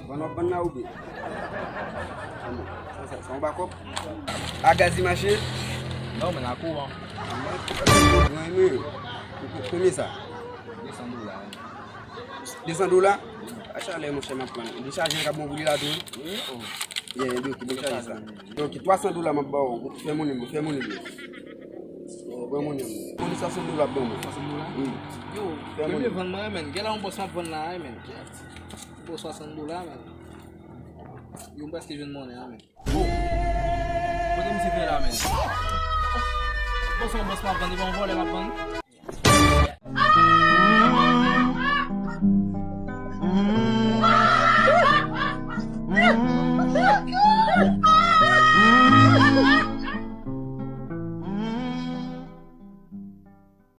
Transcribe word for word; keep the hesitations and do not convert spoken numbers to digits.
Vann w ap vann la oubyen? Sa, sa, sa yon bakòp? A gaz li mache? Non, men a kouran. Mwen, mwen. Konbyen sa? De san dola. De san dola? A chalè, monchè, m ap pran. Li chaje, l ka bon pou li la tou, wi. Wi, oh. Yeah, yeah, ok, bon chaje sa. Ok, twa san dola m ap ba w. Fè monnen m, fè monnen m. Yeah, pran monnen m. Monnen swasant dola ap ban mwen. Swasant dola? Wi. Yo, fè monnen m. Vann mwen, men. Gen la yon bòs m ap vann la, men. Bòs swasant dola, men. Yo, m prèske jwenn monnen an, men. Oh. Kote misye fè la, men? Bòs, yon bòs m ap vann, e pa yon vòlè m ap vann.